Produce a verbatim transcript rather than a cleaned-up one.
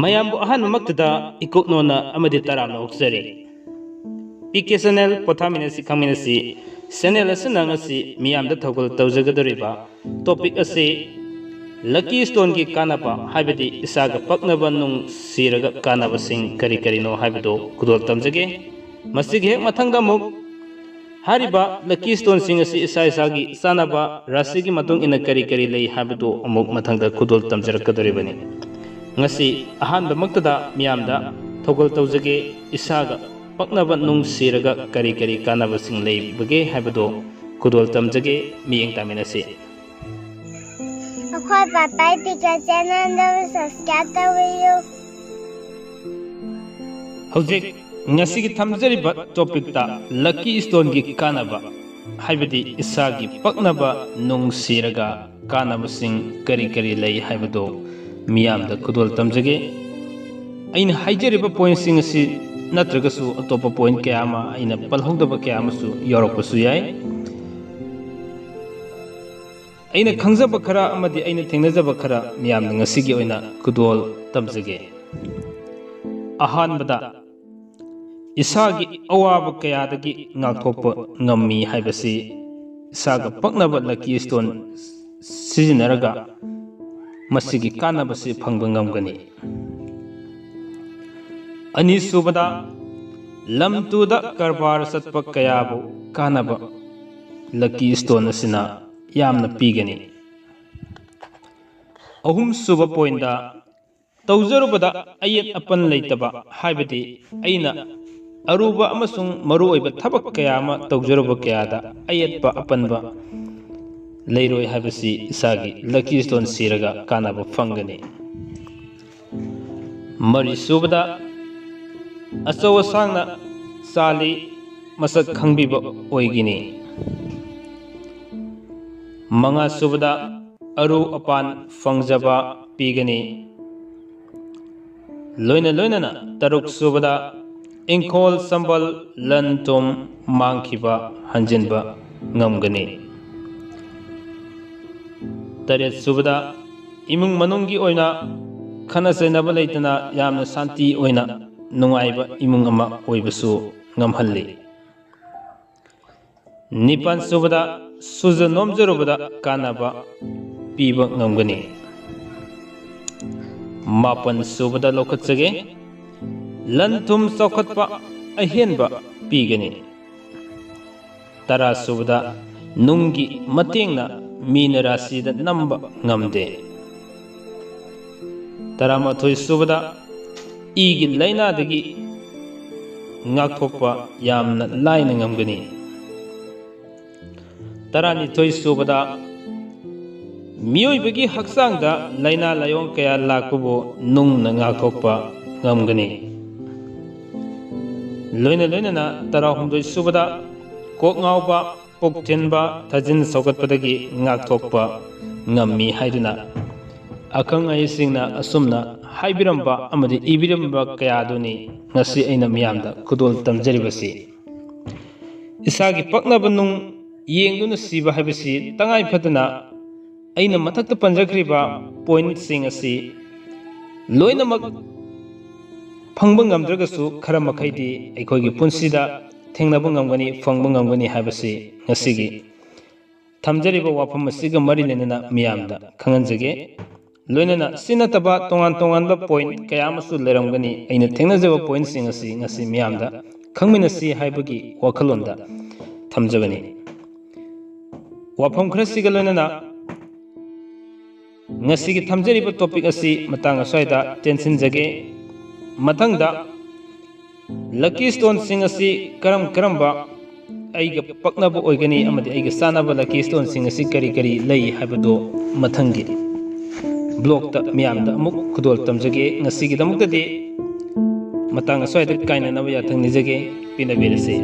ꯃꯌꯥꯝꯕꯨ ꯑꯍꯥꯟꯕꯃꯛꯇꯗ ꯏꯀꯣꯛꯅꯣꯅ ꯑꯃꯗꯤ ꯇꯔꯥꯝꯅ ꯑꯣꯛꯆꯔꯤ꯫ ꯄꯤ ꯀꯦ ꯆꯦꯅꯦꯜ ꯄꯣꯊꯥꯃꯤꯟꯅꯁꯤ ꯈꯪꯃꯤꯟꯅꯁꯤ ꯆꯦꯅꯦꯜ ꯑꯁꯤꯅ ꯉꯁꯤ ꯃꯤꯌꯥꯝꯗ ꯊꯧꯒꯜ ꯇꯧꯖꯒꯗꯧꯔꯤꯕ ꯇꯣꯄꯤꯛ ꯑꯁꯤ ꯂꯛꯀꯤ ꯁ꯭ꯇꯣꯟꯒꯤ ꯀꯥꯟꯅꯕ, ꯍꯥꯏꯕꯗꯤ ꯏꯁꯥꯒ ꯄꯛꯅꯕ ꯅꯨꯡ ꯁꯤꯔꯒ ꯀꯥꯟꯅꯕꯁꯤꯡ ꯀꯔꯤ ꯀꯔꯤꯅꯣ ꯍꯥꯏꯕꯗꯨ ꯈꯨꯗꯣꯜ ꯇꯝꯖꯒꯦ꯫ ꯃꯁꯤꯒꯤ ꯍꯦꯛ ꯃꯊꯪꯗ ꯑꯃꯨꯛ ꯍꯥꯏꯔꯤꯕ ꯂꯛꯀꯤ ꯁ꯭ꯇꯣꯟꯁꯤꯡ ꯑꯁꯤ ꯏꯁꯥ ꯏꯁꯥꯒꯤ ꯆꯥꯅꯕ ꯔꯥꯁꯤꯒꯤ ꯃꯇꯨꯡ ꯏꯟꯅ ꯀꯔꯤ ꯀꯔꯤ ꯂꯩ ꯍꯥꯏꯕꯗꯨ ꯑꯃꯨꯛ ꯃꯊꯪꯗ ꯈꯨꯗꯣꯜ ꯇꯝꯖꯔꯛꯀꯗꯧꯔꯤꯕꯅꯤ꯫ ꯉꯁꯤ ꯑꯍꯥꯟꯕꯃꯛꯇꯗ ꯃꯤꯌꯥꯝꯗ ꯊꯧꯒꯜ ꯇꯧꯖꯒꯦ, ꯏꯁꯥꯒ ꯄꯛꯅꯕ ꯅꯨꯡ ꯁꯤꯔꯒ ꯀꯔꯤ ꯀꯔꯤ ꯀꯥꯟꯅꯕꯁꯤꯡ ꯂꯩꯕꯒꯦ ꯍꯥꯏꯕꯗꯨ ꯈꯨꯗꯣꯜ ꯇꯝꯖꯒꯦ, ꯃꯤꯠꯌꯦꯡ ꯇꯥꯃꯤꯟꯅꯁꯤ꯫ ꯑꯩꯈꯣꯏ ꯄꯥꯄꯥꯏ ꯇꯤꯀꯦꯠ ꯆꯦꯅꯦꯜꯗ ꯁꯕꯁꯀ꯭ꯔꯥꯏꯕ ꯇꯧꯕꯤꯌꯨ꯫ ꯍꯧꯖꯤꯛ ꯉꯁꯤꯒꯤ ꯊꯝꯖꯔꯤꯕ ꯇꯣꯄꯤꯛꯇ ꯂꯛꯀꯤ ꯁ꯭ꯇꯣꯟꯒꯤ ꯀꯥꯟꯅꯕ, ꯍꯥꯏꯕꯗꯤ ꯏꯁꯥꯒꯤ ꯄꯛꯅꯕ ꯅꯨꯡ ꯁꯤꯔꯒ ꯀꯥꯟꯅꯕꯁꯤꯡ ꯀꯔꯤ ꯀꯔꯤ ꯂꯩ ꯍꯥꯏꯕꯗꯨ ꯃꯤꯌꯥꯝꯗ ꯈꯨꯗꯣꯜ ꯇꯝꯖꯒꯦ꯫ ꯑꯩꯅ ꯍꯥꯏꯖꯔꯤꯕ ꯄꯣꯏꯟꯁꯤꯡ ꯑꯁꯤ ꯅꯠꯇ꯭ꯔꯒꯁꯨ ꯑꯇꯣꯞꯄ ꯄꯣꯏꯟ ꯀꯌꯥ ꯑꯃ, ꯑꯩꯅ ꯄꯜꯍꯧꯗꯕ ꯀꯌꯥ ꯑꯃꯁꯨ ꯌꯥꯎꯔꯛꯄꯁꯨ ꯌꯥꯏ꯫ ꯑꯩꯅ ꯈꯪꯖꯕ ꯈꯔ ꯑꯃꯗꯤ ꯑꯩꯅ ꯊꯦꯡꯅꯖꯕ ꯈꯔ ꯃꯤꯌꯥꯝꯗ ꯉꯁꯤꯒꯤ ꯑꯣꯏꯅ ꯈꯨꯗꯣꯜ ꯇꯝꯖꯒꯦ꯫ ꯑꯍꯥꯟꯕꯗ, ꯏꯁꯥꯒꯤ ꯑꯋꯥꯕ ꯀꯌꯥꯗꯒꯤ ꯉꯥꯛꯊꯣꯛꯄ ꯉꯝꯃꯤ ꯍꯥꯏꯕꯁꯤ ꯏꯁꯥꯒ ꯄꯛꯅꯕ ꯂꯛꯀꯤ ꯁ꯭ꯇꯣꯟ ꯁꯤꯖꯤꯟꯅꯔꯒ ꯃꯁꯤꯒꯤ ꯀꯥꯟꯅꯕꯁꯤ ꯐꯪꯕ ꯉꯝꯒꯅꯤ꯫ ꯑꯅꯤꯁꯨꯕꯗ, ꯂꯝ ꯇꯨꯗ ꯀꯔꯕꯥꯔ ꯆꯠꯄ ꯀꯌꯥꯕꯨ ꯀꯥꯟꯅꯕ ꯂꯛꯀꯤ ꯁ꯭ꯇꯣꯟ ꯑꯁꯤꯅ ꯌꯥꯝꯅ ꯄꯤꯒꯅꯤ꯫ ꯑꯍꯨꯝꯁꯨꯕ ꯄꯣꯏꯟꯗ, ꯇꯧꯖꯔꯨꯕꯗ ꯑꯌꯦꯠ ꯑꯄꯟ ꯂꯩꯇꯕ, ꯍꯥꯏꯕꯗꯤ ꯑꯩꯅ ꯑꯔꯨꯕ ꯑꯃꯁꯨꯡ ꯃꯔꯨꯑꯣꯏꯕ ꯊꯕꯛ ꯀꯌꯥ ꯑꯃ ꯇꯧꯖꯔꯨꯕ ꯀꯌꯥꯗ ꯑꯌꯦꯠꯄ ꯑꯄꯟꯕ ꯂꯩꯔꯣꯏ ꯍꯥꯏꯕꯁꯤ ꯏꯁꯥꯒꯤ ꯂꯛꯀꯤ ꯁ꯭ꯇꯣꯟ ꯁꯤꯔꯒ ꯀꯥꯟꯅꯕ ꯐꯪꯒꯅꯤ꯫ ꯃꯔꯤꯁꯨꯕꯗ, ꯑꯆꯧ ꯑꯁꯥꯡꯅ ꯆꯥꯂꯤ ꯃꯁꯛ ꯈꯪꯕꯤꯕ ꯑꯣꯏꯒꯅꯤ꯫ ꯃꯉꯥꯁꯨꯕꯗ, ꯑꯔꯨ ꯑꯄꯥꯟ ꯐꯪꯖꯕ ꯄꯤꯒꯅꯤ꯫ ꯂꯣꯏꯅ ꯂꯣꯏꯅꯅ ꯇꯔꯨꯛ ꯁꯨꯕꯗ ꯏꯪꯈꯣꯜ ꯁꯝꯕꯜ ꯂꯟ ꯊꯨꯝ ꯃꯥꯡꯈꯤꯕ ꯍꯟꯖꯤꯟꯕ ꯉꯝꯒꯅꯤ꯫ ꯇꯔꯦꯠ ꯁꯨꯕꯗ ꯏꯃꯨꯡ ꯃꯅꯨꯡꯒꯤ ꯑꯣꯏꯅ ꯈꯠꯅ ꯆꯩꯅꯕ ꯂꯩꯇꯅ ꯌꯥꯝꯅ ꯁꯥꯟꯇꯤ ꯑꯣꯏꯅ ꯅꯨꯡꯉꯥꯏꯕ ꯏꯃꯨꯡ ꯑꯃ ꯑꯣꯏꯕꯁꯨ ꯉꯝꯍꯜꯂꯤ꯫ ꯅꯤꯄꯥꯟ ꯁꯨꯕꯗ ꯁꯨꯖ ꯅꯣꯝꯖꯔꯨꯕꯗ ꯀꯥꯟꯅꯕ ꯄꯤꯕ ꯉꯝꯒꯅꯤ꯫ ꯃꯥꯄꯟ ꯁꯨꯕꯗ ꯂꯧꯈꯠꯆꯒꯦ, ꯂꯟ ꯊꯨꯝ ꯆꯥꯎꯈꯠꯄ ꯑꯍꯦꯟꯕ ꯄꯤꯒꯅꯤ꯫ ꯇꯔꯥ ꯁꯨꯕꯗ ꯅꯨꯡꯒꯤ ꯃꯇꯦꯡꯅ ꯃꯤꯅ ꯔꯥꯁꯤꯗ ꯅꯝꯕ ꯉꯝꯗꯦ꯫ ꯇꯔꯥꯃꯥꯊꯣꯏ ꯁꯨꯕꯗ ꯏꯒꯤ ꯂꯥꯏꯅꯥꯗꯒꯤ ꯉꯥꯛꯊꯣꯛꯄ ꯌꯥꯝꯅ ꯂꯥꯏꯅ ꯉꯝꯒꯅꯤ꯫ ꯇꯔꯥꯅꯤꯊꯣꯏ ꯁꯨꯕꯗ ꯃꯤꯑꯣꯏꯕꯒꯤ ꯍꯛꯆꯥꯡꯗ ꯂꯥꯏꯅꯥ ꯂꯥꯏꯑꯣꯡ ꯀꯌꯥ ꯂꯥꯛꯄꯕꯨ ꯅꯨꯡꯅ ꯉꯥꯛꯊꯣꯛꯄ ꯉꯝꯒꯅꯤ꯫ ꯂꯣꯏꯅ ꯂꯣꯏꯅꯅ ꯇꯔꯥꯍꯨꯝꯗꯣꯏ ꯁꯨꯕꯗ ꯀꯣꯛ ꯉꯥꯎꯕ, ꯄꯨꯛ ꯊꯤꯟꯕ, ꯊꯥꯖꯤꯟ ꯁꯧꯒꯠꯄꯗꯒꯤ ꯉꯥꯛꯊꯣꯛꯄ ꯉꯝꯃꯤ ꯍꯥꯏꯗꯨꯅ ꯑꯈꯪ ꯑꯍꯩꯁꯤꯡꯅ ꯑꯁꯨꯝꯅ ꯍꯥꯏꯕꯤꯔꯝꯕ ꯑꯃꯗꯤ ꯏꯕꯤꯔꯝꯕ ꯀꯌꯥ ꯑꯗꯨꯅꯤ ꯉꯁꯤ ꯑꯩꯅ ꯃꯤꯌꯥꯝꯗ ꯈꯨꯗꯣꯜ ꯇꯝꯖꯔꯤꯕꯁꯤ꯫ ꯏꯁꯥꯒꯤ ꯄꯛꯅꯕ ꯅꯨꯡ ꯌꯦꯡꯗꯨꯅ ꯁꯤꯕ ꯍꯥꯏꯕꯁꯤ ꯇꯉꯥꯏ ꯐꯗꯅ ꯑꯩꯅ ꯃꯊꯛꯇ ꯄꯟꯖꯈ꯭ꯔꯤꯕ ꯄꯣꯏꯟꯠꯁꯤꯡ ꯑꯁꯤ ꯂꯣꯏꯅꯃꯛ ꯐꯪꯕ ꯉꯝꯗ꯭ꯔꯒꯁꯨ ꯈꯔ ꯃꯈꯩꯗꯤ ꯑꯩꯈꯣꯏꯒꯤ ꯄꯨꯟꯁꯤꯗ ꯊꯦꯡꯅꯕ ꯉꯝꯒꯅꯤ, ꯐꯪꯕ ꯉꯝꯒꯅꯤ ꯍꯥꯏꯕꯁꯤ ꯉꯁꯤꯒꯤ ꯊꯝꯖꯔꯤꯕ ꯋꯥꯐꯝ ꯑꯁꯤꯒ ꯃꯔꯤ ꯂꯩꯅꯅ ꯃꯤꯌꯥꯝꯗ ꯈꯪꯍꯟꯖꯒꯦ꯫ ꯂꯣꯏꯅꯅ ꯁꯤ ꯅꯠꯇꯕ ꯇꯣꯉꯥꯟ ꯇꯣꯉꯥꯟꯕ ꯄꯣꯏꯟꯠ ꯀꯌꯥ ꯑꯃꯁꯨ ꯂꯩꯔꯝꯒꯅꯤ꯫ ꯑꯩꯅ ꯊꯦꯡꯅꯖꯕ ꯄꯣꯏꯟꯠꯁꯤꯡ ꯑꯁꯤ ꯉꯁꯤ ꯃꯤꯌꯥꯝꯗ ꯈꯪꯃꯤꯟꯅꯁꯤ ꯍꯥꯏꯕꯒꯤ ꯋꯥꯈꯜꯂꯣꯟꯗ ꯊꯝꯖꯕꯅꯤ꯫ ꯋꯥꯐꯝ ꯈꯔꯁꯤꯒ ꯂꯣꯏꯅꯅ ꯉꯁꯤꯒꯤ ꯊꯝꯖꯔꯤꯕ ꯇꯣꯄꯤꯛ ꯑꯁꯤ ꯃꯇꯥꯡ ꯑꯁ꯭ꯋꯥꯏꯗ ꯇꯦꯟꯁꯤꯟꯖꯒꯦ꯫ ꯃꯊꯪꯗ ꯂꯛꯀꯤ ꯁ꯭ꯇꯣꯟꯁꯤꯡ ꯑꯁꯤ ꯀꯔꯝ ꯀꯔꯝꯕ ꯑꯩꯒ ꯄꯛꯅꯕ ꯑꯣꯏꯒꯅꯤ ꯑꯃꯗꯤ ꯑꯩꯒ ꯆꯥꯟꯅꯕ ꯂꯛꯀꯤ ꯁ꯭ꯇꯣꯟꯁꯤꯡ ꯑꯁꯤ ꯀꯔꯤ ꯀꯔꯤ ꯂꯩ ꯍꯥꯏꯕꯗꯨ ꯃꯊꯪꯒꯤ ꯕ꯭ꯂꯣꯛꯇ ꯃꯤꯌꯥꯝꯗ ꯑꯃꯨꯛ ꯈꯨꯗꯣꯜ ꯇꯝꯖꯒꯦ꯫ ꯉꯁꯤꯒꯤꯗꯃꯛꯇꯗꯤ ꯃꯇꯥꯡ ꯑꯁ꯭ꯋꯥꯏꯗ ꯀꯥꯏꯅꯅꯕ ꯌꯥꯊꯪ ꯅꯤꯖꯒꯦ꯫ ꯄꯦꯟꯅꯕꯤꯔꯁꯤ꯫